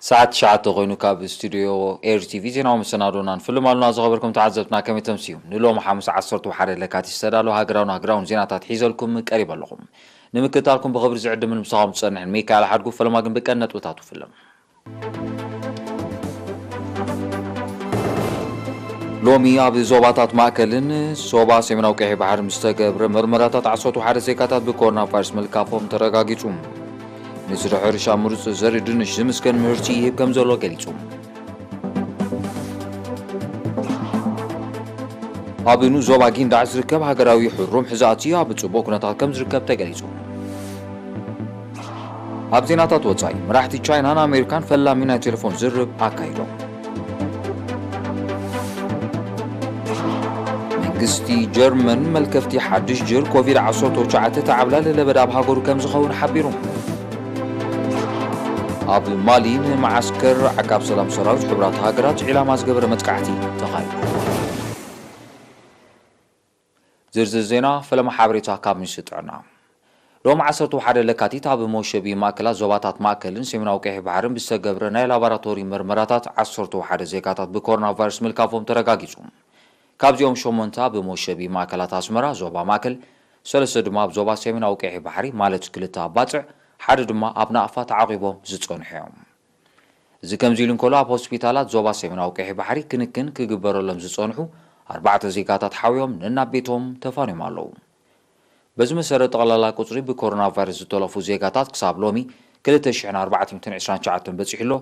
ሰዓት ትሽዓተ ኮይኑ ካብ ስቱድዮ ኤር ቲቪ ዜናዊ መሰናዶና ንፍልም ኣሉና። ዝኸበርኩም ተዓዘብትና ከመይ ተምስዩ? ንሎሚ ሓሙስ ዓሰርተ ሓደ ለካቲት ዝተዳለወ ሃገራውን ሃገራውን ዜናታት ሒዘልኩም ቀሪበ ኣለኹም። ንምክትታልኩም ብኽብሪ ዝዕድምን ምሳኹም ዝጸንሕን ሚካኤል ሓድጉ። ፈለማ ግን ብቀን ነጥብታቱ ፍልም። ሎሚ ኣብ ዞባታት ማእከልን ዞባ ሰሜናዊ ቀይሕ ባሕርን ዝተገብረ መርመራታት ዓሰርተ ሓደ ዜጋታት ብኮሮና ቫይረስ ምልካፎም ተረጋጊጹ። ሚኒስትሪ ሕርሻ ምሩጽ ዘርኢ ድንሽ ዝምስገን ምህርቲ ይህብ ከም ዘሎ ገሊጹ። ኣብ ንኡስ ዞባ ጊንዳዕ ዝርከብ ሃገራዊ ሕሩም ሕዛእቲ ኣብ ጽቡቕ ኩነታት ከም ዝርከብ ተገሊጹ። ኣብ ዜናታት ወጻኢ፣ መራሕቲ ቻይናን ኣሜሪካን ፈላሚ ናይ ቴሌፎን ዝርርብ ኣካይዶም። መንግስቲ ጀርመን መልከፍቲ ሓድሽ ጅር ኮቪድ ዓሰርተ ትሽዓተ ተዓብላሊ ለበዳ ኣብ ሃገሩ ከም ዝኸውን ሓቢሩ። ኣብ ማሊ ንመዓስከር ዓቃብ ሰላም ሰራዊት ሕቡራት ሃገራት ዒላማ ዝገበረ መጥቃዕቲ ተኻይዱ። ዝርዝር ዜና፣ ፈለማ ሓበሬታ ካብ ሚኒስትሪ ጥዕና። ሎሚ ዓሰርተ ሓደ ለካቲት ኣብ መውሸቢ ማእከላት ዞባታት ማእከልን ሰሜናዊ ቀይሕ ባሕርን ብዝተገብረ ናይ ላቦራቶሪ መርመራታት ዓሰርተ ሓደ ዜጋታት ብኮሮና ቫይረስ ምልካፎም ተረጋጊጹ። ካብዚኦም ሸሞንተ ኣብ መውሸቢ ማእከላት ኣስመራ፣ ዞባ ማእከል፣ ሰለስተ ድማ ኣብ ዞባ ሰሜናዊ ቀይሕ ባሕሪ፣ ማለት ክልተ ኣብ ባጽዕ፣ ሓደ ድማ ኣብ ናቕፋ ተዓቒቦም ዝጸንሑ እዮም። እዚ ከምዚ ኢሉ እንከሎ፣ ኣብ ሆስፒታላት ዞባ ሰሜናዊ ቀይሕ ባሕሪ ክንክን ክግበረሎም ዝጸንሑ ኣርባዕተ ዜጋታት ሓውዮም ነናብ ቤቶም ተፋንዮም ኣለዉ። በዚ መሰረት፣ ጠቕላላ ቁጽሪ ብኮሮና ቫይረስ ዝተለፉ ዜጋታት ክሳብ ሎሚ ክልተ ሽሕን ኣርባዕተ ሚእትን ዕስራን ትሽዓተን በጺሑ ኣሎ።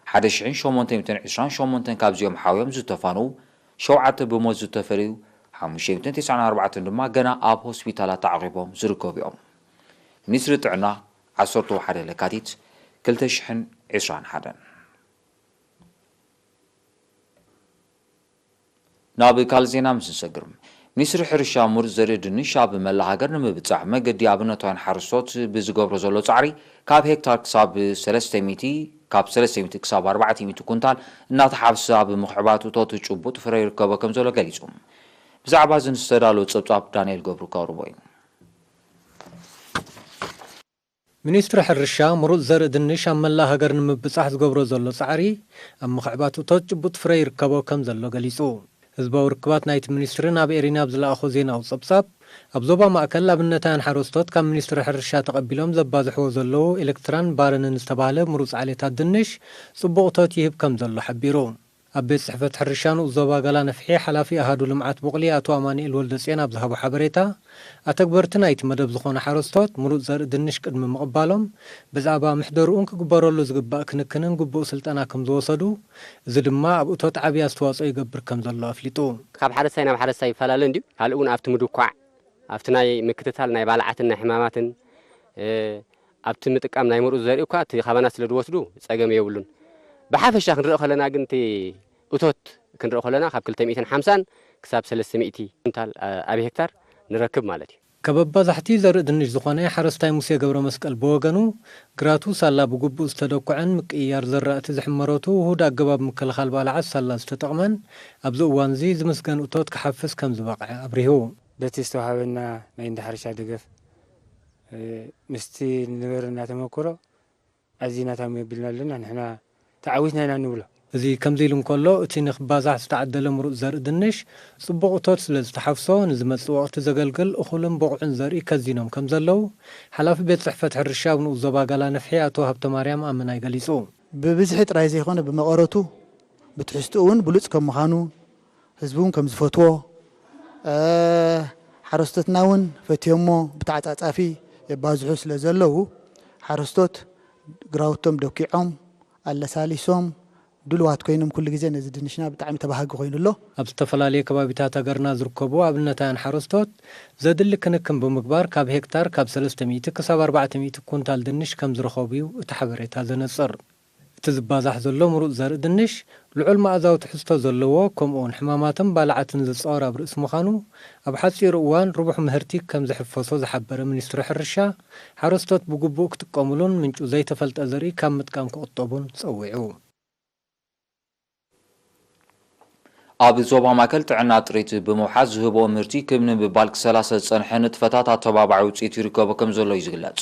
ሓደ ሽሕን ሸሞንተ ሚእትን ዕስራን ሸሞንተን ካብዚኦም ሓውዮም ዝተፋንዉ፣ ሸውዓተ ብሞት ዝተፈለዩ፣ ሓሙሽተ ሚእትን ተስዓን ኣርባዕተን ድማ ገና ኣብ ሆስፒታላት ተዓቒቦም ዝርከቡ እዮም። ሚኒስትሪ ጥዕና፣ ዓሰርተ ሓደ ለካቲት ክልተ ሽሕን ዕስራን ሓደን። ናብ ካልእ ዜና ምስ ንሰግር፣ ሚኒስትሪ ሕርሻ ምሩጽ ዘርኢ ድንሽ ኣብ መላእ ሃገር ንምብጻሕ መገዲ ኣብነታውያን ሓረስቶት ብዝገብሮ ዘሎ ጻዕሪ፣ ካብ ሄክታር ክሳብ ሰለስተ ሚእቲ፣ ካብ ሰለስተ ሚእቲ ክሳብ ኣርባዕተ ሚእቲ ኩንታል እናተሓፍሰ ኣብ ምኽዕባት እቶት ጭቡጥ ፍረ ይርከቦ ከም ዘሎ ገሊጹ። ብዛዕባ እዚ ዝተዳለወ ጸብጻብ ዳንኤል ገብሩ ከቕርቦ እዩ። ሚኒስትሪ ሕርሻ ምሩጽ ዘርኢ ድንሽ ኣብ መላእ ሃገር ንምብጻሕ ዝገብሮ ዘሎ ጻዕሪ፣ ኣብ ምኽዕባት እቶት ጭቡጥ ፍረ ይርከቦ ከም ዘሎ ገሊጹ። ህዝባዊ ርክባት ናይቲ ሚኒስትሪ ናብ ኤሪና ኣብ ዝለኣኾ ዜናዊ ጸብጻብ፣ ኣብ ዞባ ማእከል ኣብነታውያን ሓረስቶት ካብ ሚኒስትሪ ሕርሻ ተቐቢሎም ዘባዝሕዎ ዘለዉ ኤሌክትራን ባረንን ዝተባህለ ምሩጽ ዓሌታት ድንሽ ጽቡቕ እቶት ይህብ ከም ዘሎ ሓቢሩ። ኣብ ቤት ጽሕፈት ሕርሻ ንኡስ ዞባ ጋላ ነፍሒ ሓላፊ ኣሃዱ ልምዓት ቡቕሊ ኣቶ ኣማኑኤል ወልደጽዮን ኣብ ዝሃቦ ሓበሬታ፣ ኣተግበርቲ ናይቲ መደብ ዝኾኑ ሓረስቶት ምሩጽ ዘርኢ ድንሽ ቅድሚ ምቕባሎም፣ ብዛዕባ ምሕደርኡን ክግበረሉ ዝግባእ ክንክንን ግቡእ ስልጠና ከም ዝወሰዱ፣ እዚ ድማ ኣብ እቶት ዓብዪ ኣስተዋጽኦ ይገብር ከም ዘሎ ኣፍሊጡ። ካብ ሓረስታይ ናብ ሓረስታይ ይፈላለ እንድዩ። ካልእ እውን ኣብቲ ምድኳዕ፣ ኣብቲ ናይ ምክትታል ናይ ባልዓትን ናይ ሕማማትን፣ እ፣ ኣብቲ ምጥቃም ናይ ምሩጽ ዘርኢ እኳ እቲ ካባና ስለ ዝወስዱ ጸገም የብሉን። ብሓፈሻ ክንርኢ ከለና ግን እቲ እቶት ክንርኢ ከለና ካብ ክልተ ሚእትን ሓምሳን ክሳብ ሰለስተ ሚእቲ ኩንታል፣ እ፣ ኣብ ሄክታር ንረክብ ማለት እዩ። ካብ ኣባዛሕቲ ዘርኢ ድንሽ ዝኾነ ሓረስታይ ሙሴ ገብረ መስቀል ብወገኑ፣ ግራቱ ሳላ ብግቡእ ዝተደኩዐን ምቅይያር ዘራእቲ ዝሕመረቱ ውሁድ ኣገባብ ምክልኻል ባልዓት ሳላ ዝተጠቕመን ኣብዚ እዋንዚ ዝምስገን እቶት ክሓፍስ ከም ዝበቕዐ ኣብሪሁ። በቲ ዝተዋሃበና ናይ እንዳ ሕርሻ ደገፍ፣ እ፣ ምስቲ ንነበረና ተመክሮ ኣዚና ታሚ ኣቢልና ኣለና። ንሕና ተዓዊትና ኢና ንብሎ። እዚ ከምዚ ኢሉ እንከሎ፣ እቲ ንክባዛሕ ዝተዓደለ ምሩጽ ዘርኢ ድንሽ ጽቡቕ እቶት ስለ ዝተሓፍሶ፣ ንዝመጽእ ወቕቲ ዘገልግል እኹልን ብቑዕን ዘርኢ ከዚኖም ከም ዘለዉ፣ ሓላፊ ቤት ጽሕፈት ሕርሻ ኣብ ንኡስ ዞባ ጋላ ነፍሒ ኣቶ ሃብተማርያም ኣመናይ ገሊጹ። ብብዝሒ ጥራይ ዘይኮነ፣ ብመቐረቱ ብትሕዝትኡ እውን ብሉጽ ከም ምዃኑ፣ ህዝቢ እውን ከም ዝፈትዎ፣ እ፣ ሓረስቶትና እውን ፈትዮሞ ብተዓጻጻፊ የባዝሑ ስለ ዘለዉ፣ ሓረስቶት ግራውቶም ደኪዖም፣ ኣለሳሊሶም፣ ድሉዋት ኮይኖም ኩሉ ግዜ ነዚ ድንሽና ብጣዕሚ ተባሃጊ ኮይኑ ኣሎ። ኣብ ዝተፈላለዩ ከባቢታት ሃገርና ዝርከቡ ኣብነታውያን ሓረስቶት ዘድሊ ክንክን ብምግባር ካብ ሄክታር ካብ ሰለስተ ሚእቲ ክሳብ ኣርባዕተ ሚእቲ ኩንታል ድንሽ ከም ዝረኸቡ እዩ እቲ ሓበሬታ ዘነጽር። እቲ ዝባዛሕ ዘሎ ምሩጽ ዘርኢ ድንሽ ልዑል መኣዛዊ ትሕዝቶ ዘለዎ፣ ከምኡውን ሕማማትን ባልዓትን ዝጻወር ኣብ ርእሲ ምዃኑ፣ ኣብ ሓጺር እዋን ርቡሕ ምህርቲ ከም ዝሕፈሶ ዝሓበረ ሚኒስትሪ ሕርሻ፣ ሓረስቶት ብግቡእ ክጥቀሙሉን ምንጩ ዘይተፈልጠ ዘርኢ ካብ ምጥቃም ክቑጠቡን ጸዊዑ። ኣብ ዞባ ማእከል ጥዕና ጥሪት ብምውሓስ ዝህቦ ምህርቲ ክብ ንምባል ክሰላሰል ዝጸንሐ ንጥፈታት ኣተባባዒ ውጽኢት ይርከቦ ከም ዘሎ እዩ ዝግለጽ።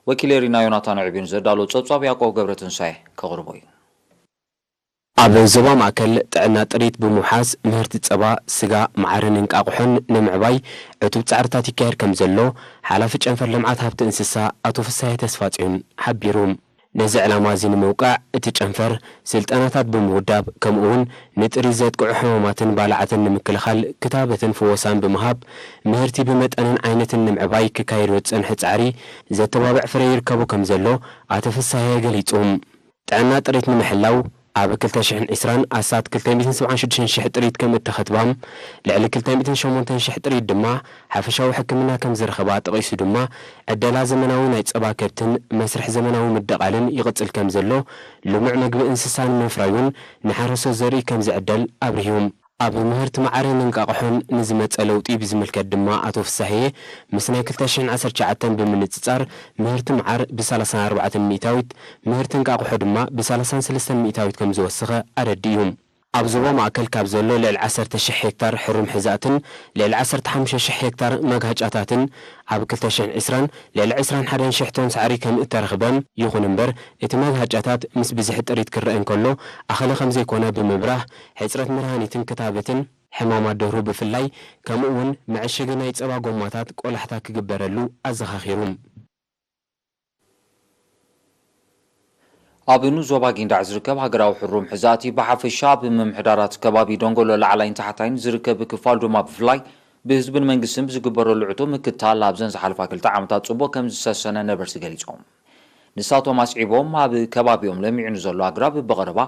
ወኪል ኤሪና ዮናታን ዕቢን ዘዳሎ ጸብጻብ ያዕቆብ ገብረትንሳኤ ከቕርቦ እዩ። ኣብ ዞባ ማእከል ጥዕና ጥሪት ብምውሓስ ምህርቲ ጸባ፣ ስጋ፣ መዓርን እንቃቑሖን ንምዕባይ ዕቱብ ጻዕርታት ይካየድ ከም ዘሎ ሓላፊ ጨንፈር ልምዓት ሃብቲ እንስሳ ኣቶ ፍሳሄ ተስፋጽዮን ሓቢሩ። ነዚ ዕላማ እዚ ንምውቃዕ እቲ ጨንፈር ስልጠናታት ብምውዳብ ከምኡ እውን ንጥሪት ዘጥቅዑ ሕማማትን ባልዓትን ንምክልኻል ክታበትን ፍወሳን ብምሃብ ምህርቲ ብመጠንን ዓይነትን ንምዕባይ ክካየዶ ዝጸንሐ ጻዕሪ ዘተባብዕ ፍረ ይርከቦ ከም ዘሎ ኣቶ ፍሳሄ ገሊጹ። ጥዕና ጥሪት ንምሕላው ኣብ ክልተ ሽሕን ዕስራን ኣስታት ክልተ ሚእትን ሰብዓን ሽዱሽተን ሽሕ ጥሪት ከም እተኸትባም ልዕሊ ክልተ ሚእትን ሸሞንተን ሽሕ ጥሪት ድማ ሓፈሻዊ ሕክምና ከም ዝረኸባ ጠቒሱ ድማ ዕደላ ዘመናዊ ናይ ጸባ ከብትን መስርሕ ዘመናዊ ምድቓልን ይቕጽል ከም ዘሎ ልሙዕ መግቢ እንስሳ ንምፍራይ እውን ንሓረስቶት ዘርኢ ከም ዝዕደል ኣብሪሁ። ኣብ ምህርቲ መዓርን እንቃቑሖን ንዝመጸ ለውጢ ብዝምልከት ድማ ኣቶ ፍሳሄ ምስ ናይ ክልተ ሽሕን ዓሰርተ ትሽዓተን ብምንጽጻር ምህርቲ መዓር ብ ሰላሳን ኣርባዕተን ሚእታዊት ምህርቲ እንቃቑሖ ድማ ብ ሰላሳን ሰለስተን ሚእታዊት ከም ዝወሰኸ ኣረዲኡ። ኣብ ዞባ ማእከል ካብ ዘሎ ልዕሊ ዓሰርተ ሽሕ ሄክታር ሕሩም ሕዛእትን ልዕሊ ዓሰርተ ሓሙሽተ ሽሕ ሄክታር መግሃጫታትን ኣብ ክልተ ሽሕን ዕስራን ልዕሊ ዕስራን ሓደን ሽሕ ቶን ሳዕሪ ከም እተረኽበን፣ ይኹን እምበር እቲ መግሃጫታት ምስ ብዝሒ ጥሪት ክረአ እንከሎ ኣኸለ ከም ዘይኮነ ብምብራህ ሕጽረት መድሃኒትን ክታበትን ሕማማት ደርሁ ብፍላይ ከምኡ እውን መዐሸጊ ናይ ጸባ ጎማታት ቆላሕታ ክግበረሉ ኣዘኻኺሩ። ኣብ ንኡስ ዞባ ጊንዳዕ ዝርከብ ሃገራዊ ሕሩም ሕዛእቲ ብሓፈሻ ኣብ ምምሕዳራት ከባቢ ደንጎሎ ላዕላይን ታሕታይን ዝርከብ ክፋል ድማ ብፍላይ ብህዝብን መንግስትን ብዝግበረሉ ዕቱብ ምክትታል ኣብዘን ዝሓለፋ ክልተ ዓመታት ጽቡቕ ከም ዝሰሰነ ነበርቲ ገሊጾም። ንሳቶም ኣስዒቦም ኣብ ከባቢኦም ለሚዑ ንዘሎ ኣግራብ ብቐረባ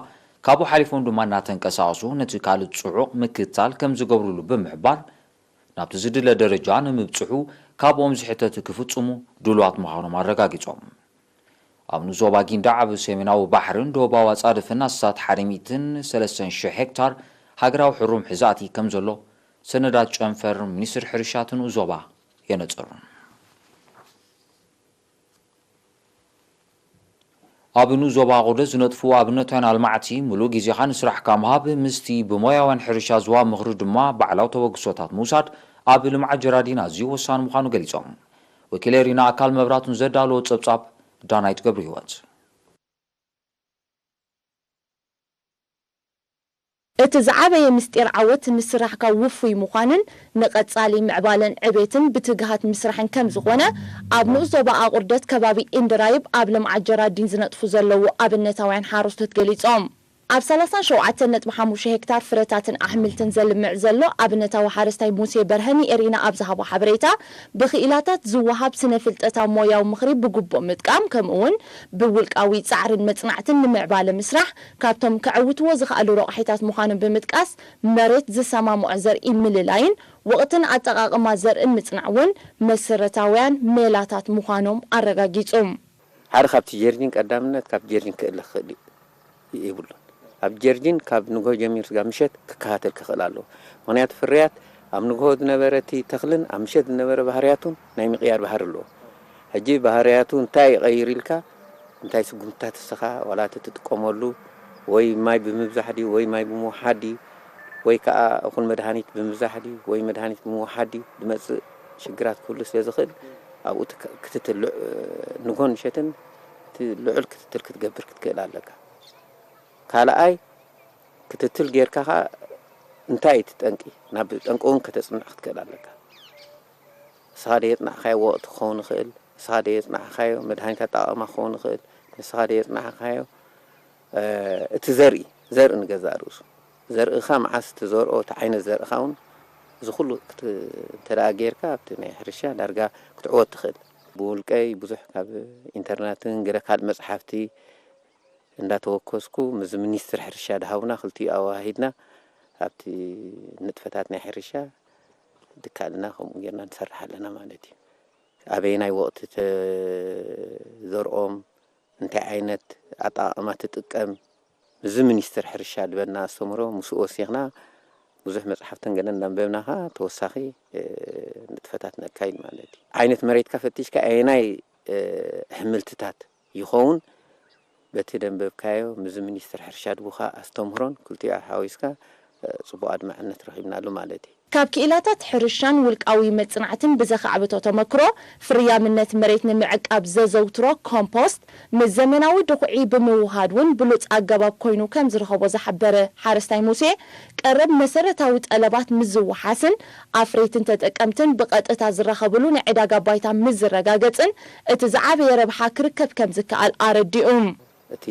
ካብኡ ሓሊፎም ድማ እናተንቀሳቐሱ ነቲ ካልእ ጽዑቕ ምክትታል ከም ዝገብርሉ ብምሕባር ናብቲ ዝድለ ደረጃ ንምብጽሑ ካብኦም ዝሕተት ክፍጽሙ ድሉዋት ምዃኖም ኣረጋጊጾም። ኣብ ንኡስ ዞባ ጊንዳዕ ኣብ ሰሜናዊ ባሕርን ደቡባዊ ኣጻድፍን ኣስታት ሓደ ሚእትን ሰለስተን ሽሕ ሄክታር ሃገራዊ ሕሩም ሕዛእቲ ከም ዘሎ ሰነዳት ጨንፈር ሚኒስትሪ ሕርሻ እቲ ንኡስ ዞባ የነጽሩ። ኣብ ንኡስ ዞባ ኣቑርደት ዝነጥፉ ኣብነታውያን ኣልማዕቲ ምሉእ ግዜኻ ንስራሕካ ምሃብ፣ ምስቲ ብሞያውያን ሕርሻ ዞባ ምኽሪ ድማ ባዕላዊ ተበግሶታት ምውሳድ ኣብ ልምዓት ጀራዲን ኣዝዩ ወሳኒ ምዃኑ ገሊጾም። ወኪለይ ሪና ኣካል መብራቱን ዘዳለዎ ጸብጻብ ዳናይት ገብረሂወት። እቲ ዝዓበየ ምስጢር ዓወት ንስራሕካ ውፉይ ምዃንን ንቐጻሊ ምዕባለን ዕቤትን ብትግሃት ምስራሕን ከም ዝኾነ ኣብ ንኡስ ዞባ ኣቑርደት ከባቢ ኢንድራይብ ኣብ ልምዓት ጀራዲን ዝነጥፉ ዘለዉ ኣብነታውያን ሓረስቶት ገሊጾም። ኣብ ሰላሳን ሸውዓተን ነጥቢ ሓሙሽተ ሄክታር ፍረታትን ኣሕምልትን ዘልምዕ ዘሎ ኣብነታዊ ሓረስታይ ሙሴ በርሀ ንኤሪና ኣብ ዝሃቦ ሓበሬታ፣ ብኽኢላታት ዝወሃብ ስነ-ፍልጠታዊ ሞያዊ ምኽሪ ብግቡእ ምጥቃም፣ ከምኡ'ውን ብውልቃዊ ጻዕርን መጽናዕትን ንምዕባለ ምስራሕ ካብቶም ከዕውትዎ ዝኸኣሉ ረቑሒታት ምዃኖም ብምጥቃስ፣ መሬት ዝሰማምዖ ዘርኢ ምልላይን ወቕትን ኣጠቓቕማ ዘርእን ምጽናዕ እውን መሰረታውያን ሜላታት ምዃኖም ኣረጋጊጹ። ሓደ ካብቲ ጀርዲን ቀዳምነት ካብ ጀርዲን ክእለ ክኽእል የብሉን። ኣብ ጀርዲን ካብ ንግሆ ጀሚሩ ስጋብ ምሸት ክከታተል ክኽእል ኣለዎ። ምኽንያቱ ፍርያት ኣብ ንግሆ ዝነበረ እቲ ተኽልን ኣብ ምሸት ዝነበረ ባህርያቱን ናይ ምቕያር ባህሪ ኣለዎ። ሕጂ ባህርያቱ እንታይ ይቐይር ኢልካ እንታይ ስጉምትታት እስኻ ዋላ እቲ ትጥቀመሉ ወይ ማይ ብምብዛሕ ድዩ ወይ ማይ ብምውሓድ ድዩ ወይ ከዓ እኹል መድሃኒት ብምብዛሕ ድዩ ወይ መድሃኒት ብምውሓድ ድዩ ዝመፅእ ሽግራት ክህሉ ስለ ዝኽእል ኣብኡ ክትትል ንግሆን ምሸትን እቲ ልዑል ክትትል ክትገብር ክትክእል ኣለካ። ካልኣይ ክትትል ጌርካ ከዓ እንታይ እቲ ጠንቂ ናብ ጠንቂ እውን ከተፅንዕ ክትክእል ኣለካ። ንስኻ ደየፅናዕካዮ ወቕቲ ክኸውን ይኽእል፣ ንስኻ ደየፅናዕካዮ መድሃኒት ኣጠቓቕማ ክኸውን ይኽእል፣ ንስኻ ደየፅናዕካዮ እቲ ዘርኢ ዘርኢ ንገዛእ ርእሱ ዘርእኻ መዓስ ትዘርኦ እቲ ዓይነት ዘርእኻ እውን እዚ ኩሉ እንተ ደኣ ጌርካ ኣብቲ ናይ ሕርሻ ዳርጋ ክትዕወት ትኽእል። ብውልቀይ ብዙሕ ካብ ኢንተርናትን ገለ ካልእ መፅሓፍቲ እንዳተወከስኩ ምስዚ ሚኒስትሪ ሕርሻ ድሃቡና ክልቲኡ ኣወሃሂድና ኣብቲ ንጥፈታት ናይ ሕርሻ ድካልና ከምኡ ጌርና ንሰርሕ ኣለና ማለት እዩ። ኣበየናይ ወቕቲ ተዘርኦም፣ እንታይ ዓይነት ኣጠቓቕማ ትጥቀም፣ ምስዚ ሚኒስትሪ ሕርሻ ድበና ኣስተምህሮ ምስኡ ወሲኽና ብዙሕ መፅሓፍትን ገለን እንዳንበብና ከዓ ተወሳኺ ንጥፈታት ነካይድ ማለት እዩ። ዓይነት መሬትካ ፈቲሽካ ኣየናይ ኣሕምልትታት ይኸውን በቲ ደንበብካዮ ምስዚ ሚኒስትሪ ሕርሻ ድቡኻ ኣስተምህሮን ክልቲኡ ሓዊስካ ፅቡቕ ኣድማዕነት ረኺብናሉ ማለት እዩ። ካብ ክኢላታት ሕርሻን ውልቃዊ መጽናዕትን ብዘኻዕበቶ ተመክሮ፣ ፍርያምነት መሬት ንምዕቃብ ዘዘውትሮ ኮምፖስት ምስ ዘመናዊ ድኹዒ ብምውሃድ እውን ብሉጽ ኣገባብ ኮይኑ ከም ዝረኸቦ ዝሓበረ ሓረስታይ ሙሴ፣ ቀረብ መሰረታዊ ጠለባት ምስ ዝወሓስን ኣፍረይትን ተጠቀምትን ብቐጥታ ዝራኸብሉ ናይ ዕዳጋ ባይታ ምስ ዝረጋገጽን እቲ ዝዓበየ ረብሓ ክርከብ ከም ዝከኣል ኣረዲኡ። እቲ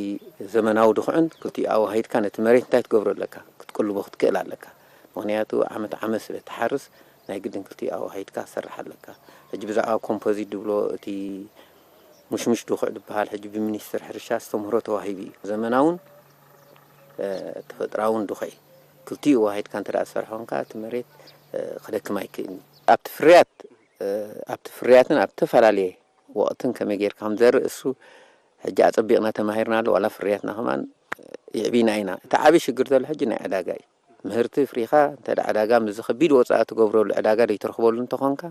ዘመናዊ ድኹዕን ክልቲኡ ኣዋሃሂድካ ነቲ መሬት እንታይ ክትገብሮ ኣለካ? ክትቅልቦ ክትክእል ኣለካ። ምኽንያቱ ዓመት ዓመት ስለ ትሓርስ ናይ ግድን ክልቲኡ ኣዋሃሂድካ ክትሰርሕ ኣለካ። ሕጂ ብዛዕባ ኮምፖዚት ድብሎ እቲ ሙሽሙሽ ድኹዕ ዝበሃል ሕጂ ብሚኒስትር ሕርሻ ኣስተምህሮ ተዋሂቡ እዩ። ዘመናውን ተፈጥራውን ድኹዒ ክልቲኡ ኣዋሃሂድካ እንተ ደኣ ዝሰርሖ ኮንካ እቲ መሬት ክደክም ኣይክእልን እዩ። ኣብቲ ፍርያት ኣብቲ ፍርያትን ኣብ ዝተፈላለየ ወቕትን ከመይ ጌርካ ከም ዘርእ እሱ ሕጂ ኣጸቢቕና ተማሂርናሉ ዋላ ፍርያትና ከማን የዕቢና ኢና። እቲ ዓቢ ሽግር ዘሎ ሕጂ ናይ ዕዳጋ እዩ። ምህርቲ ኣፍሪኻ እንተ ደኣ ዕዳጋ ምስዚ ከቢድ ወጻኢ ትገብረሉ ዕዳጋ ዘይትረኽበሉ እንተኾንካ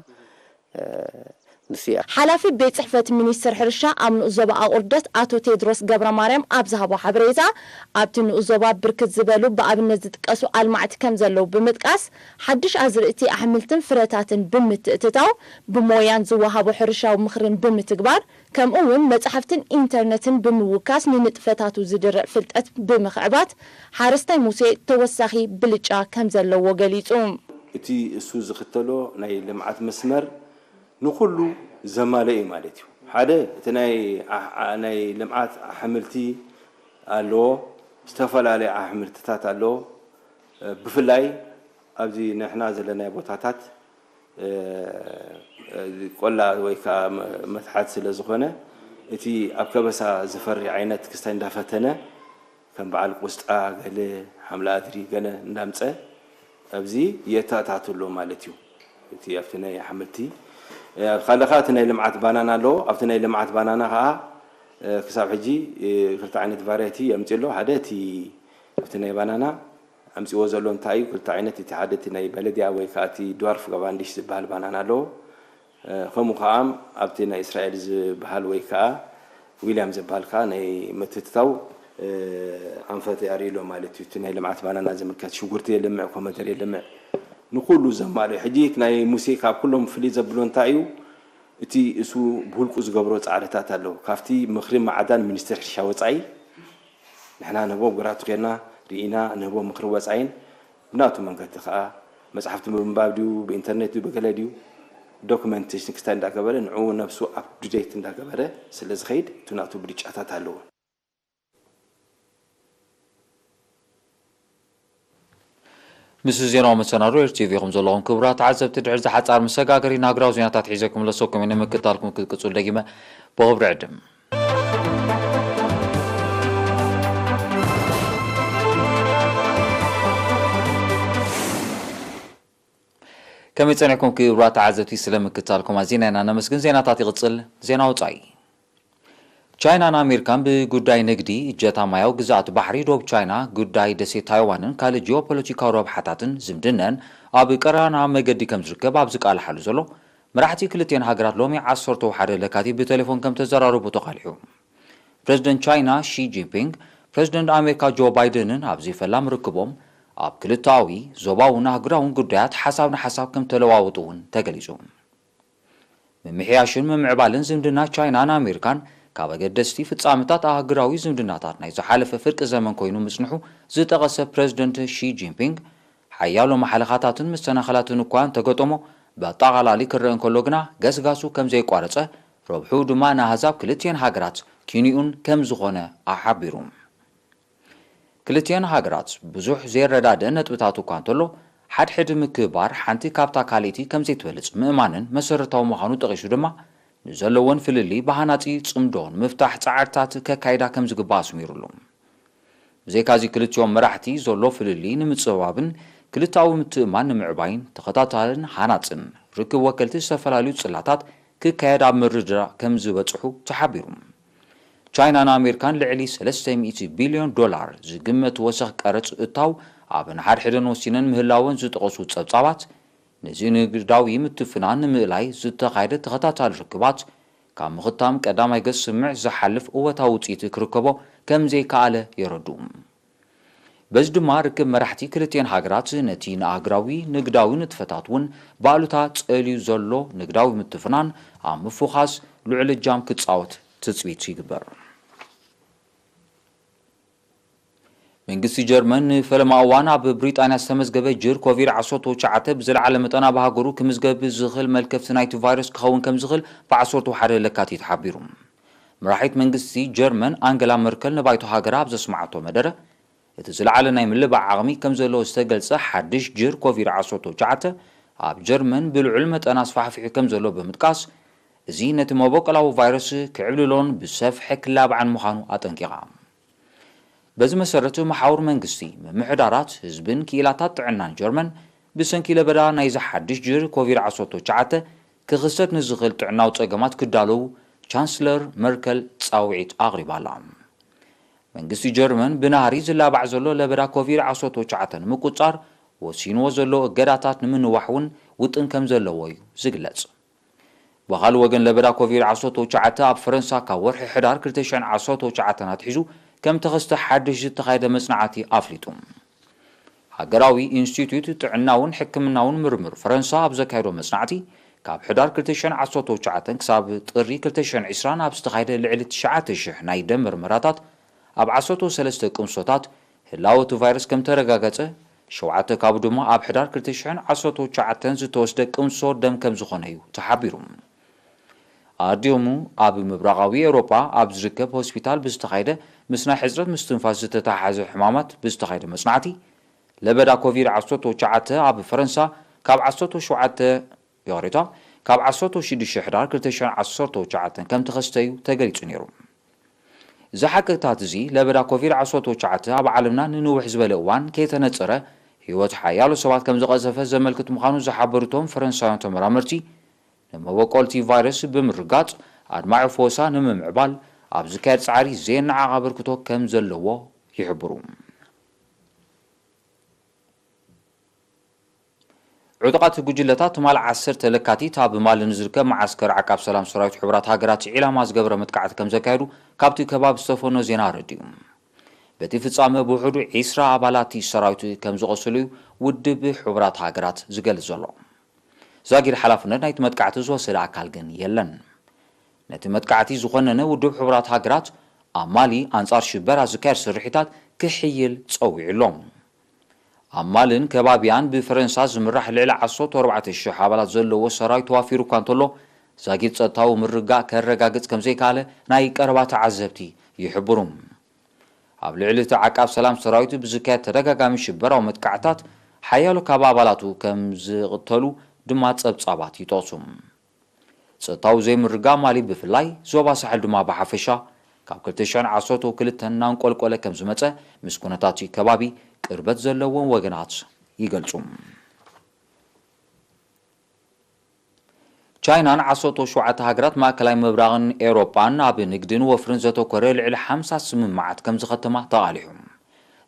ንሱ እያ። ሓላፊ ቤት ጽሕፈት ሚኒስትር ሕርሻ ኣብ ንኡስ ዞባ ኣቑርደት ኣቶ ቴድሮስ ገብረማርያም ኣብ ዝሃቦ ሓበሬታ ኣብቲ ንኡስ ዞባ ብርክት ዝበሉ ብኣብነት ዝጥቀሱ ኣልማዕቲ ከም ዘለዉ ብምጥቃስ ሓድሽ ኣዝርእቲ ኣሕምልትን ፍረታትን ብምትእትታው ብሞያን ዝወሃቦ ሕርሻዊ ምኽርን ብምትግባር ከምኡ እውን መጻሕፍትን ኢንተርነትን ብምውካስ ንንጥፈታቱ ዝድርዕ ፍልጠት ብምኽዕባት ሓረስታይ ሙሴ ተወሳኺ ብልጫ ከም ዘለዎ ገሊጹ። እቲ እሱ ዝኽተሎ ናይ ልምዓት መስመር ንኹሉ ዘማልእ እዩ ማለት እዩ። ሓደ እቲ ናይ ናይ ልምዓት ኣሕምልቲ ኣለዎ፣ ዝተፈላለዩ ኣሕምልትታት ኣለዎ። ብፍላይ ኣብዚ ንሕና ዘለናዮ ቦታታት ቆላ ወይ ከዓ መትሓት ስለ ዝኾነ እቲ ኣብ ከበሳ ዝፈሪ ዓይነት ክስታይ እንዳፈተነ ከም በዓል ቆስጣ ገለ ሓምሊ ኣድሪ ገለ እንዳምፀ ኣብዚ የተኣታቱ ኣሎ ማለት እዩ። እቲ ኣብቲ ናይ ኣሕምልቲ ካልእ ከዓ እቲ ናይ ልምዓት ባናና ኣለዎ። ኣብቲ ናይ ልምዓት ባናና ከዓ ክሳብ ሕጂ ክልተ ዓይነት ቫራይቲ የምፅእ ኣሎ። ሓደ እቲ ኣብቲ ናይ ባናና ኣምፅዎ ዘሎ እንታይ እዩ? ክልተ ዓይነት፣ እቲ ሓደ እቲ ናይ በለድያ ወይ ከዓ እቲ ድዋርፍ ጋቫንዲሽ ዝበሃል ባናና ኣለዎ። ከምኡ ከዓ ኣብቲ ናይ እስራኤል ዝበሃል ወይ ከዓ ዊልያም ዝበሃል ከዓ ናይ ምትትታው ኣንፈት የርኢ ኣሎ ማለት እዩ። እቲ ናይ ልምዓት ባናና ዝምልከት ሽጉርቲ የልምዕ፣ ኮመደር የልምዕ፣ ንኩሉ ዘማልእ። ሕጂ ናይ ሙሴ ካብ ኩሎም ፍልይ ዘብሎ እንታይ እዩ? እቲ እሱ ብውልቁ ዝገብሮ ፃዕርታት ኣለዉ። ካብቲ ምኽሪ ማዕዳን ሚኒስቴር ሕርሻ ወፃኢ ንሕና ንህቦ ግራቱ ኬድና ርኢና ንህቦ ምኽሪ ወፃኢን ብናቱ መንገዲ ከዓ መፅሓፍቲ ብምንባብ ድዩ ብኢንተርኔት ድዩ ብገለ ድዩ ዶክመንቴሽን ክስታይ እንዳገበረ ንዕኡ ነብሱ ኣፕ ቱ ዴት እንዳገበረ ስለ ዝኸይድ እቲ ናቱ ብልጫታት ኣለዎ። ምስ ዜናዊ መሰናዶ ኤር ቲቪ ኢኹም ዘለኹም ክቡራት ተዓዘብቲ። ድሕሪ ዝሓጻር መሰጋገሪ ንሃገራዊ ዜናታት ሒዘ ክምለሰኩም እየ። ንምክትታልኩም ክትቅጽሉ ደጊመ ብኽብሪ ዕድም። ከመይ ጸኒሕኩም ክቡራት ተዓዘብቲ? ስለ ምክትታልኩም ኣዚና ኢና ነመስግን። ዜናታት ይቕጽል። ዜና ወጻኢ። ቻይናን ኣሜሪካን ብጉዳይ ንግዲ፣ እጀታ ማያዊ ግዝኣት ባሕሪ ዶብ ቻይና፣ ጉዳይ ደሴት ታይዋንን ካልእ ጂኦፖለቲካዊ ረብሓታትን ዝምድነን ኣብ ቀራና መገዲ ከም ዝርከብ ኣብ ዝቃልሓሉ ዘሎ መራሕቲ ክልቲኤን ሃገራት ሎሚ ዓሰርተ ወሓደ ለካቲት ብቴሌፎን ከም ተዘራረቡ ተቓሊሑ። ፕረዚደንት ቻይና ሺ ጂንፒንግ ፕረዚደንት ኣሜሪካ ጆ ባይደንን ኣብ ዘይፈላም ርክቦም ኣብ ክልተኣዊ፣ ዞባውን ኣህጉራውን ጉዳያት ሓሳብ ንሓሳብ ከም ተለዋወጡ እውን ተገሊጹ። ምምሕያሽን ምምዕባልን ዝምድና ቻይናን ኣሜሪካን ካብ ኣገደስቲ ፍጻመታት ኣህጉራዊ ዝምድናታት ናይ ዝሓለፈ ፍርቂ ዘመን ኮይኑ ምጽንሑ ዝጠቐሰ ፕረዚደንት ሺ ጂንፒንግ፣ ሓያሎ ማሕለኻታትን መሰናኽላትን እኳ እንተገጠሞ፣ ብኣጠቓላሊ ክረአ እንከሎ ግና ገስጋሱ ከም ዘየቋረጸ፣ ረብሕኡ ድማ ንኣህዛብ ክልቲኤን ሃገራት ኪንኡን ከም ዝኾነ ኣሓቢሩ። ክልቲኤን ሃገራት ብዙሕ ዘየረዳድእ ነጥብታት እኳ እንተሎ፣ ሓድሕድ ምክብባር ሓንቲ ካብታ ካልእቲ ከም ዘይትበልጽ ምእማንን መሰረታዊ ምዃኑ ጠቒሱ ድማ፣ ንዘለወን ፍልልይ ብሃናጺ ጽምዶ ንምፍታሕ ጻዕርታት ከካይዳ ከም ዝግባእ ኣስሚሩሉ። ብዘይካዚ ክልቲኦም መራሕቲ ዘሎ ፍልልይ ንምጽብባብን ክልተኣዊ ምትእምማን ንምዕባይን ተኸታታልን ሃናጽን ርክብ ወከልቲ ዝተፈላለዩ ጽላታት ክካየድ ኣብ ምርድዳእ ከም ዝበጽሑ ተሓቢሩ። ቻይናን ኣሜሪካን ልዕሊ ሰለስተ ሚእቲ ቢልዮን ዶላር ዝግመት ወሰኽ ቀረጽ እታው ኣብ ንሓድሕደን ወሲነን ምህላወን ዝጠቐሱ ጸብጻባት፣ ነዚ ንግዳዊ ምትፍናን ንምእላይ ዝተኻየደ ተኸታታሊ ርክባት ካብ ምኽታም ቀዳማይ ገጽ ስምምዕ ዝሓልፍ እወታዊ ውጽኢት ክርከቦ ከም ዘይከኣለ የረድኡ። በዚ ድማ ርክብ መራሕቲ ክልቲኤን ሃገራት ነቲ ንኣህጉራዊ ንግዳዊ ንጥፈታት እውን ብኣሉታ ጸልዩ ዘሎ ንግዳዊ ምትፍናን ኣብ ምፍዃስ ልዑል እጃም ክጻወት ትጽቢት ይግበር። መንግስቲ ጀርመን ንፈለማ እዋን ኣብ ብሪጣንያ ዝተመዝገበ ጅር ኮቪድ ዓሰርተ ትሽዓተ ብዝለዓለ መጠን ኣብ ሃገሩ ክምዝገብ ዝኽእል መልከፍቲ ናይቲ ቫይረስ ክኸውን ከም ዝኽእል ብ ዓሰርተ ሓደ ለካቲት ሓቢሩ። መራሒት መንግስቲ ጀርመን ኣንገላ መርከል ንባይቶ ሃገራ ኣብ ዘስምዓቶ መደረ፣ እቲ ዝለዓለ ናይ ምልባዕ ዓቕሚ ከም ዘለዎ ዝተገልጸ ሓድሽ ጅር ኮቪድ ዓሰርተ ትሽዓተ ኣብ ጀርመን ብልዑል መጠን ኣስፋሕፊሑ ከም ዘሎ ብምጥቃስ፣ እዚ ነቲ መበቆላዊ ቫይረስ ክዕብልሎን ብሰፍሐ ክላባዕን ምዃኑ ኣጠንቂቓ። በዚ መሰረት፣ መሓውር መንግስቲ፣ ምምሕዳራት፣ ህዝብን ክኢላታት ጥዕናን ጀርመን፣ ብሰንኪ ለበዳ ናይዚ ሓድሽ ጅር ኮቪድ ዓሰርተ ትሽዓተ ክኽሰት ንዝኽእል ጥዕናዊ ጸገማት ክዳለዉ ቻንስለር መርከል ጻውዒት ኣቕሪባ ኣላ። መንግስቲ ጀርመን ብናህሪ ዝላባዕ ዘሎ ለበዳ ኮቪድ ዓሰርተ ትሽዓተ ንምቁጽጻር ወሲንዎ ዘሎ እገዳታት ንምንዋሕ እውን ውጥን ከም ዘለዎ እዩ ዝግለጽ። ብኻልእ ወገን፣ ለበዳ ኮቪድ ዓሰርተ ትሽዓተ ኣብ ፈረንሳ ካብ ወርሒ ሕዳር ክልተ ሽሕን ዓሰርተ ትሽዓተን ኣትሒዙ ከም ተኸስተ ሓድሽ ዝተኻየደ መጽናዕቲ ኣፍሊጡ። ሃገራዊ ኢንስቲትዩት ጥዕናውን ሕክምናውን ምርምር ፈረንሳ ኣብ ዘካየዶ መጽናዕቲ፣ ካብ ሕዳር ክልተ ሽሕን ዓሰርተ ትሽዓተን ክሳብ ጥሪ ክልተ ሽሕን ዕስራን ኣብ ዝተኻየደ ልዕሊ ትሽዓተ ሽሕ ናይ ደም ምርመራታት፣ ኣብ ዓሰርተ ሰለስተ ቅምሶታት ህላወ እቲ ቫይረስ ከም ተረጋገጸ፣ ሸውዓተ ካብኡ ድማ ኣብ ሕዳር ክልተ ሽሕን ዓሰርተ ትሽዓተን ዝተወስደ ቅምሶ ደም ከም ዝኾነ እዩ ተሓቢሩ። ኣዲሙ ኣብ ምብራቓዊ ኤውሮጳ ኣብ ዝርከብ ሆስፒታል ብዝተኻየደ ምስ ናይ ሕጽረት ምስትንፋስ ዝተተሓሓዘ ሕማማት ብዝተኻየደ መጽናዕቲ፣ ለበዳ ኮቪድ ዓሰርተ ትሽዓተ ኣብ ፈረንሳ ካብ ዓሰርተ ሸውዓተ፣ ይቕሬታ፣ ካብ ዓሰርተ ሽዱሽተ ሕዳር ክልተ ሽሕን ዓሰርተ ትሽዓተን ከም ተኸስተ እዩ ተገሊጹ ነይሩ። እዚ ሓቅታት እዚ፣ ለበዳ ኮቪድ ዓሰርተ ትሽዓተ ኣብ ዓለምና ንንውሕ ዝበለ እዋን ከይተነጸረ፣ ህይወት ሓያሎ ሰባት ከም ዝቐዘፈ ዘመልክት ምዃኑ ዝሓበሩ እቶም ፈረንሳውያን ተመራመርቲ፣ ንመበቆልቲ ቫይረስ ብምርጋጽ፣ ኣድማዒ ፈወሳ ንምምዕባል ኣብ ዝካየድ ጻዕሪ ዘየነዓቕ ኣበርክቶ ከም ዘለዎ ይሕብሩ። ዕጡቓት ጉጅለታት ትማሊ ዓሰርተ ለካቲት ኣብ ማሊ ንዝርከብ መዓስከር ዓቃብ ሰላም ሰራዊት ሕቡራት ሃገራት ዒላማ ዝገበረ መጥቃዕቲ ከም ዘካየዱ ካብቲ ከባቢ ዝተፈኖ ዜና ኣረዲኡ። በቲ ፍጻመ ብውሕዱ ዒስራ ኣባላት ሰራዊት ከም ዝቖሰሉ እዩ ውድብ ሕቡራት ሃገራት ዝገልጽ ዘሎ። ዛጊድ ሓላፍነት ናይቲ መጥቃዕቲ ዝወሰደ ኣካል ግን የለን። ነቲ መጥቃዕቲ ዝኾነነ ውድብ ሕቡራት ሃገራት ኣብ ማሊ ኣንጻር ሽበራ ዝካየድ ስርሒታት ክሕይል ጸዊዑ ኣሎ። ኣብ ማልን ከባቢያን ብፈረንሳ ዝምራሕ ልዕሊ ዓሰርተ ኣርባዕተ ሽሕ ኣባላት ዘለዎ ሰራዊት ተዋፊሩ እኳ እንተሎ፣ ዛጊድ ጸጥታዊ ምርግጋእ ከረጋግጽ ከም ዘይከኣለ ናይ ቀረባ ተዓዘብቲ ይሕብሩ። ኣብ ልዕሊ እቲ ዓቃብ ሰላም ሰራዊት ብዝካየድ ተደጋጋሚ ሽበራዊ መጥቃዕታት፣ ሓያሎ ካብ ኣባላቱ ከም ዝቕተሉ ድማ ጸብጻባት ይጠቕሱ። ጸጥታዊ ዘይምርግጋእ ማሊ ብፍላይ፣ ዞባ ሳሕል ድማ ብሓፈሻ፣ ካብ ክልተ ሽሕን ዓሰርተ ክልተን እናንቆልቆለ ከም ዝመጸ ምስ ኩነታት እቲ ከባቢ ቅርበት ዘለዎም ወገናት ይገልጹ። ቻይናን ዓሰርተ ሸውዓተ ሃገራት ማእከላይ ምብራቕን ኤውሮጳን ኣብ ንግድን ወፍርን ዘተኮረ ልዕሊ ሓምሳ ስምምዓት ከም ዝኸተማ ተቓሊሑ።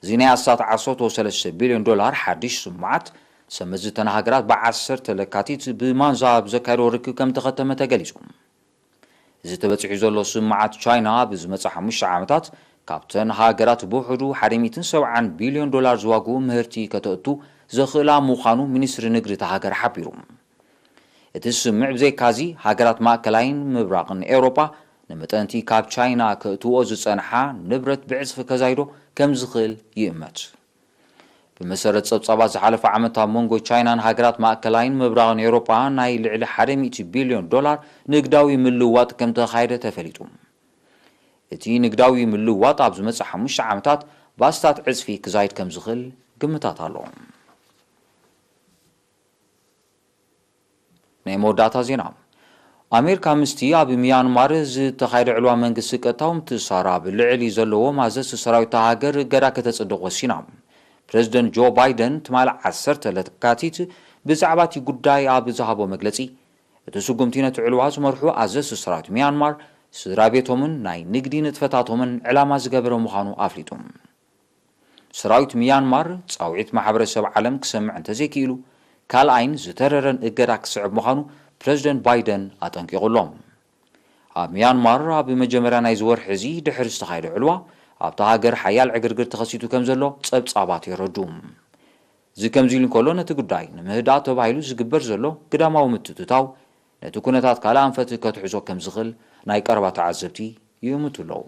እዚ ናይ ኣስታት ዓሰርተ ሰለስተ ቢልዮን ዶላር ሓድሽ ስምምዓት፣ ሰመዚ እተን ሃገራት ብ ዓሰርተ ለካቲት ብማንዛ ኣብ ዘካየዶ ርክብ ከም ተኸተመ ተገሊጹ። እዚ ተበጺሑ ዘሎ ስምምዓት፣ ቻይና ኣብ ዝመጽእ ሓሙሽተ ዓመታት ካብተን ሃገራት ብውሕዱ ሓደ ሚእትን ሰብዓን ቢልዮን ዶላር ዝዋግኡ ምህርቲ ከተእቱ ዘኽእላ ምዃኑ ሚኒስትሪ ንግዲ እታ ሃገር ሓቢሩ። እቲ ስምምዕ ብዘይካዚ፣ ሃገራት ማእከላይን ምብራቕን ኤውሮጳ ንመጠንቲ ካብ ቻይና ከእትውኦ ዝጸንሓ ንብረት ብዕጽፊ ከዛይዶ ከም ዝኽእል ይእመት። ብመሰረት ጸብጻባት፣ ዝሓለፈ ዓመት ኣብ መንጎ ቻይናን ሃገራት ማእከላይን ምብራቕን ኤውሮጳ ናይ ልዕሊ ሓደ ሚእቲ ቢልዮን ዶላር ንግዳዊ ምልውዋጥ ከም ተኻየደ ተፈሊጡ። እቲ ንግዳዊ ምልውዋጥ ኣብ ዝመጽእ ሓሙሽተ ዓመታት ብኣስታት ዕጽፊ ክዛይድ ከም ዝኽእል ግምታት ኣሎ። ናይ መወዳእታ ዜና። ኣሜሪካ ምስቲ ኣብ ሚያንማር ዝተኻየደ ዕልዋ መንግስቲ ቀጥታዊ ምትእስሳር ኣብ ልዕሊ ዘለዎም ኣዘዝቲ ሰራዊት እታ ሃገር እገዳ ከተጽድቕ ወሲና። ፕረዚደንት ጆ ባይደን ትማሊ ዓሰርተ ለካቲት ብዛዕባ እቲ ጉዳይ ኣብ ዝሃቦ መግለጺ፣ እቲ ስጉምቲ ነቲ ዕልዋ ዝመርሑ ኣዘዝቲ ሰራዊት ሚያንማር፣ ስድራ ቤቶምን ናይ ንግዲ ንጥፈታቶምን ዕላማ ዝገበረ ምዃኑ ኣፍሊጡ። ሰራዊት ሚያንማር ጻውዒት ማሕበረሰብ ዓለም ክሰምዕ እንተዘይክኢሉ፣ ካልኣይን ዝተረረን እገዳ ክስዕብ ምዃኑ ፕረዚደንት ባይደን ኣጠንቂቑ ኣሎ። ኣብ ሚያንማር ኣብ መጀመርያ ናይዚ ወርሒ እዚ ድሕሪ ዝተኻየደ ዕልዋ፣ ኣብታ ሃገር ሓያል ዕግርግር ተኸሲቱ ከም ዘሎ ጸብጻባት የረዱ። እዚ ከምዚ ኢሉ እንከሎ፣ ነቲ ጉዳይ ንምህዳእ ተባሂሉ ዝግበር ዘሎ ግዳማዊ ምትእትታው ነቲ ኩነታት ካልእ ኣንፈት ከትሕዞ ከም ዝኽእል ናይ ቀረባ ተዓዘብቲ ይእምቱ ኣለዉ።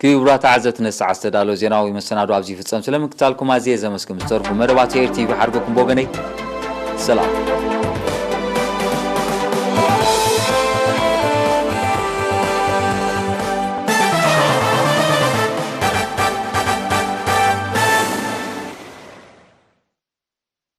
ክቡራት ተዓዘብቲ፣ ነዚ ሰዓት ዝተዳለወ ዜናዊ መሰናዶ ኣብዚ ይፍጸም። ስለምክታልኩም ኣዝየ ዘመስግን። ምስ ተርፉ መደባት ኤር ቲቪ ሓርገኩም ብወገነይ ሰላም።